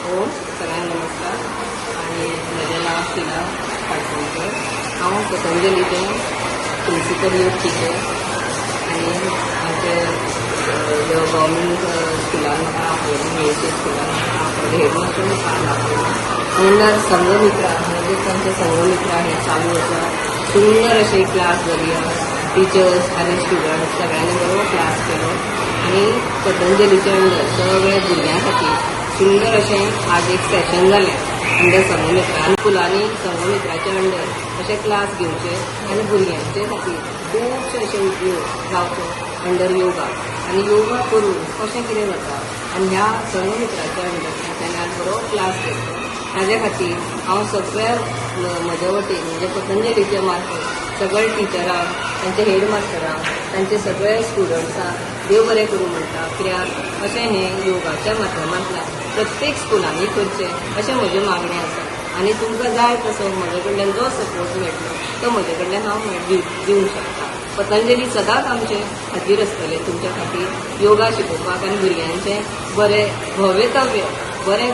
ओम. सगळ्यांक नमस्कार आनी म्हजें नांव शिला काणकोणकर. हांव पतंजलीचें प्रिंसिपल योग टिचर आनी आमचे गव्हर्मेंट स्कुलान म्हाका आपयलें, मेळचे स्कुलान म्हाका आपयलें, हेडमास्टर म्हाका आपयलें. अंडर संघमित्रा, म्हणजे आमचे संघमित्रा हें चालू आसा. सुंदर अशी क्लास जाली आहा. टिचर्स आनी स्टुडंट सगळ्यांनी बरो क्लास केलो आनी पतंजलीच्या अंडर सगळ्या भुरग्यां खातीर सुंदर अशें आज एक सेशन जालें अंडर संघमित्रा. आनी स्कुलांनी संघमित्राच्या अंडर अशे क्लास घेवचे आनी भुरग्यांचे खातीर खुबशे अशे उपयोग जावचो अंडर योगा आनी योगा करून कशें कितें जाता. आनी ह्या संघमित्राच्या अंडर तांच्यांनी आज बरो क्लास घेतलो. ताज्या खातीर हांव सगळ्या म्हज्या वटेन, म्हणजे पतंजलीच्या मार्फत, सगळे टिचरांक, तांचे हेड मास्टरांक, तांचे सगळे स्टुडंट्सांक देव बरें करूं म्हणटा. कित्याक अशें हें योगाच्या माध्यमांतल्यान प्रत्येक स्कुलांनी करचें अशें म्हजें मागणें आसा. आनी तुमकां जाय तसो म्हजे कडल्यान जो सपोर्ट मेळटलो तो म्हजे कडल्यान हांव दिवंक शकता. पतंजली सदांच आमचे खातीर आसतलें, तुमच्या खातीर योगा शिकोवपाक आनी भुरग्यांचें बरें भवितव्य बरें.